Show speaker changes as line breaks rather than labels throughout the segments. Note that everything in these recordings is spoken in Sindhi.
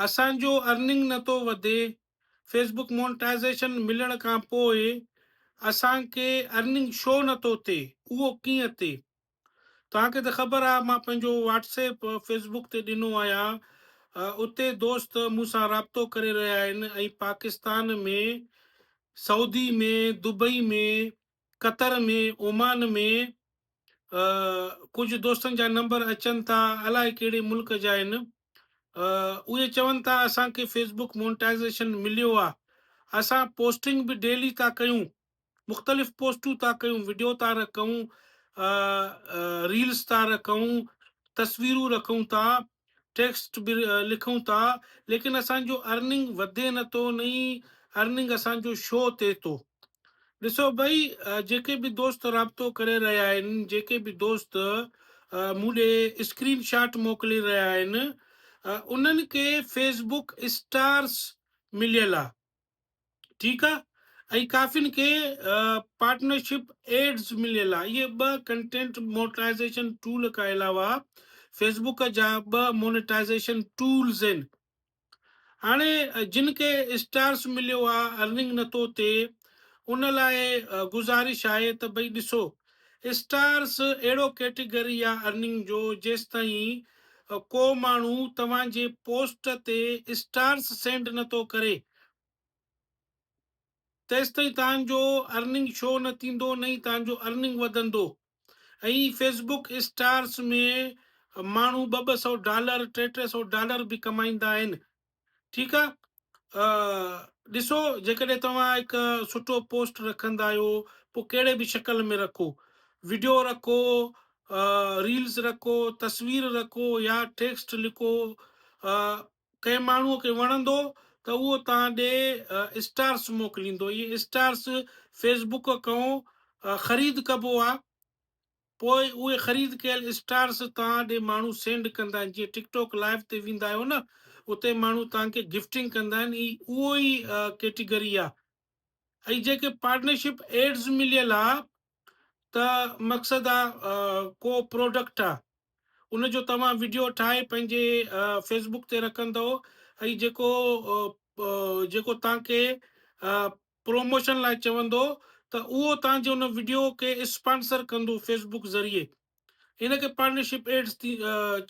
اسان جو ارننگ نه ٿو وڌي فيسبڪ مونٽائزيشن ملڻ کان پوء اسان کي ارننگ شو نه ٿو ٿئي اهو ڪيئن ٿئي توهان کي ته خبر آ مان پنهنجو واٽس ايپ فيسبڪ تي ڏنو آهيان اتي دوست مون سان رابطو ڪري رهيا آهن ۽ پاڪستان ۾ سعودي ۾ دبئي ۾ قطر ۾ اومان ۾ ڪجهه دوستن جا نمبر اچن ٿا الائي ڪهڙي ملڪ جا آهن اهي چون ٿا اسان کي فيسبڪ مونٽائزيشن مليو آ اسان پوسٽنگ به ڊيلي ٿا ڪيون مختلف پوسٽون ٿا ڪيون وڊيو ٿا رکون ريلز ٿا رکون تصويرون رکون ٿا ٽيڪسٽ به لکون ٿا ليڪن اسان جو ارننگ وڌي نٿو نه ئي ارننگ اسان جو شو ٿئي ٿو ڏسو ڀئي جيڪي به دوست رابطو ڪري رهيا آهن جيڪي به دوست مون ڏي اسڪرين شاٽ موڪلي رهيا آهن انهن کي فيسبڪ اسٽارس مليل آ ٺيڪ آ ۽ ڪافين کي پارٽنرشپ ايڊز مليل آ اهي ٻه ڪنٽينٽ مونيٽائزيشن ٽول کان علاوه فيسبڪ جا ٻه مونيٽائزيشن ٽولز آهن هاڻي جن کي اسٽارس مليو آ ارننگ نٿو ٿئي ان لاء گذارش آهي ته ڀئي ڏسو اسٽارس اهڙو ڪيٽيگري آ ارننگ جو جيستائين ڪو ماڻهو توهان جي پوسٽ تي اسٽارس سينڊ نٿو ڪري تيستائين توهان جو ارننگ شو نه ٿيندو نه ئي توهان جو ارننگ وڌندو ۽ فيسبڪ اسٽارس ۾ ماڻهو ٻه ٻه سئو ڊالر ٽي ٽي سئو ڊالر به ڪمائيندا آهن ٺيڪ آ ڏسو جيڪڏهن توهان هڪ سٺو پوسٽ رکندا آهيو پوء ڪهڙي به شڪل ۾ رکو وڊيو رکو ريلز رکو تصوير رکو يا ٽيڪسٽ لکو ڪنهن ماڻهوء کي وڻندو ته اهو توهان ڏي اسٽارس موڪليندو. اهي اسٽارس فيس بڪ کان خريد ڪبو آ پوء اهي خريد ڪيل اسٽارس توهان ڏي ماڻهو سينڊ ڪندا آهن جيئن ٽڪ ٽاڪ لائيو تي ويندا آهيو نه اتي ماڻهو توهان کي گفٽنگ ڪندا آهن هي اهو ئي ڪيٽيگري آ ۽ جيڪي پارٽنرشپ ايڊز مليل آ ته مقصد آ ڪو پروڊڪٽ آ ان جو توهان وڊيو ٺاهي پنهنجي فيس بڪ تي رکندو ۽ جيڪو جيڪو توهان کي پروموشن لاء چوندو ته اهو توهان جي ان وڊيو کي اسپانسر ڪندو فيس بڪ ذريعي ان کي پارٽنرشپ ايڊز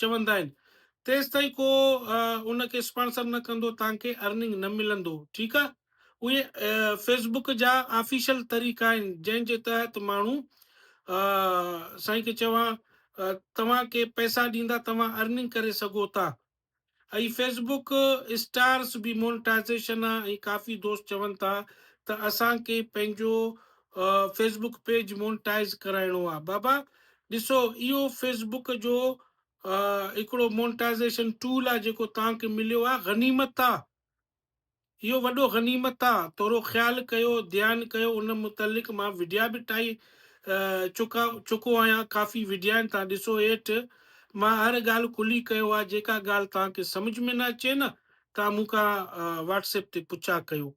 چوندا آهن تيستائين ڪو ان کي اسپانسر نه ڪندو توهان کي ارننگ نه ملندو ٺيڪ آ اهي فيس بڪ جا آفيشل طريقا آهن جنهن جي تحت ماڻهو سائين کي چوان توهان کي پئسا ڏيندا توهان ارننگ ڪري سگهو ٿا ۽ فيس بڪ اسٽارس به مونٽائزيشن آ ۽ ڪافي دوست چون ٿا ته اسان کي پنهنجو فيس بڪ پيج مونٽائز ڪرائڻو آ بابا ڏسو اهو فيس بڪ جو هڪڙو مونٽائزيشن ٽول آ جيڪو توهان کي مليو آ غنيمت آ اهو وڏو غنيمت آ، ٿورو خيال ڪيو، ڌيان ڪيو، ان متعلق مان وڊيا به ٺاهي چڪا چڪو آهيان، ڪافي وڊيا آهن توهان ڏسو هيٺ مان هر ڳالهه کلي ڪيو آ، جيڪا ڳالهه توهان کي سمجهه ۾ نه اچي نه توهان مون کان واٽس ايپ تي پڇا ڪيو.